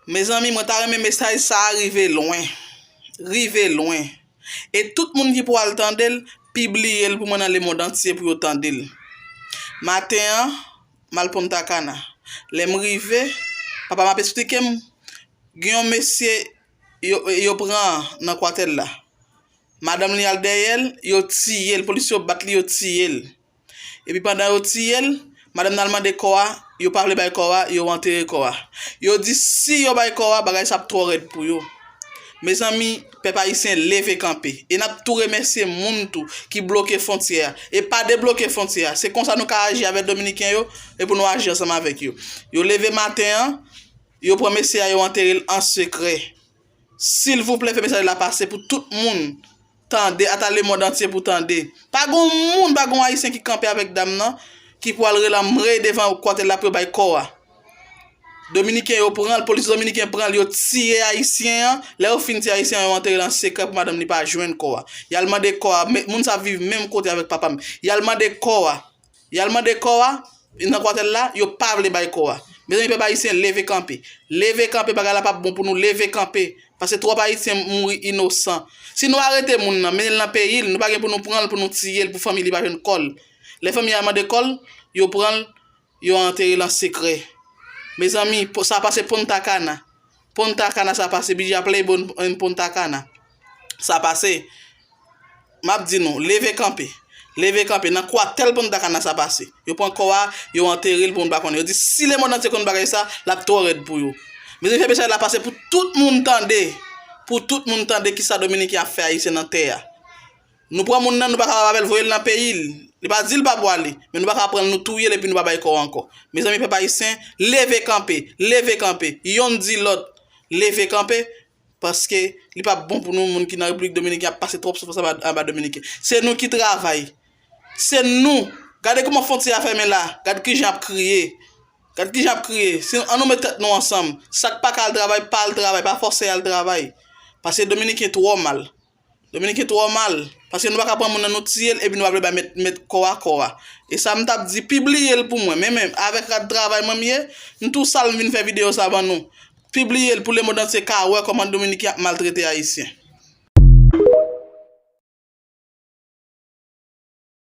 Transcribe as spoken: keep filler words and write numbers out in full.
Mezanmi, mwen ta renmen mesaj sa a rive lwen. Rive lwen. E tout moun ki pou al tande l, pibliye l pou mwen nan lemonn antye pou yo tande l. Maten an, m al Punta Cana. Lè m rive, papa m ap esplike m, gen yon mesye yo, yo pran nan kwatèl la. Madanm li al dèyè l, yo tiye l, polis yo bat li, yo tiye l. Epi pandan yo tiye l, madanm nan al mande kò a, yo pa vle bay kò a, yo antere kò a. Yo di si yo bay kò a, bagay sa ap twò rèd pou yo. Mezanmi, pèp ayisyen leve kanpe. E n ap tou remèsye moun tou ki bloke fwontyè a. E pa debloke fwontyè a. Se konsa nou ka aji avèk dominiken yo, e pou nou aji ansanm avèk yo. Yo leve maten an, yo pran mesye a, yo antere l an sekrè. Silvouplè, fè mesaj la pase pou tout moun tande, ata lemonn antye pou tande. Pa gon moun, pa gon ayisyen ki kanpe avèk dam nan, ki pou al rele anmwey devan kwatèl la pou yo bay kò a. Dominiken yo pran l, polis dominiken pran l, yo tiye ayisyen an. Lè yo fin tiye ayisyen an, yo antere l an sekrè pou madanm li pa jwenn kò a. Y al mande kò a, men moun sa viv menm kote avèk papa m. Y al mande kò a. Y al mande kò a nan kwatèl la, yo pa vle bay kò a. Mezanmi, pèp ayisyen, leve kanpe. Leve kanpe, bagay la p ap bon pou nou, leve kanpe. Paske twòp ayisyen mouri inosan. Si nou arete moun nan, mennen l nan peyi l, nou pa gen pou nou pran l, pou nou tiye l, pou fanmi li pa jwenn kò l. Lè fanmi a mande kò l, yo pran l, yo antere l an sekrè. Mezanmi, po- sa pase Punta Cana. Punta Cana sa pase, Bidja Playboy, Punta Cana. Sa pase. M ap di nou, leve kanpe. Leve kanpe. Nan kwatèl Punta Cana sa pase. Yo pran kò a, yo antere l pou moun pa konnen. Yo di si lemonn antye konn bagay sa, l ap twò rèd pou yo. Mezanmi, fè mesaj la pase pou tout moun tande. Pou tout moun tande kisa dominiken ap fè ayisyen nan tè a. Nou pran moun nan, nou pa kapab avè l, voye l nan peyi l. Li pa di l pa pwale, men nou pa ka pran l, nou touye l epi nou pa bay kò ankò. Mezanmi, pèp ayisyen, leve kanpe, leve kanpe. Yonn di lòt, leve kanpe, paske li p ap bon pou nou, moun ki nan Repiblik Dominiken ap pase twòp soufrans anba, anba Dominiken. Se nou ki travay. Se nou. Gade kòman fwontyè a fèmen la. Gade kijan ap kriye. Gade kijan ap kriye. Si, ann nou met tèt nou ansanm. Sa k pa ka al travay, pa al travay. Pa fòse al travay. Paske Dominiken twò mal. Dominiken twò mal. Paske nou pa ka pran moun nan nou tiye l, epi nou pa vle bay met, met kò a kò a. E sa m t ap di, pibliye l pou mwen. Men, men, avèk rad travay mwen m ye, m tou sal m vin fè videyo sa ban nou. Pibliye l pou lemonn antye ka wè kòman Dominiken ap maltrete Ayisyen.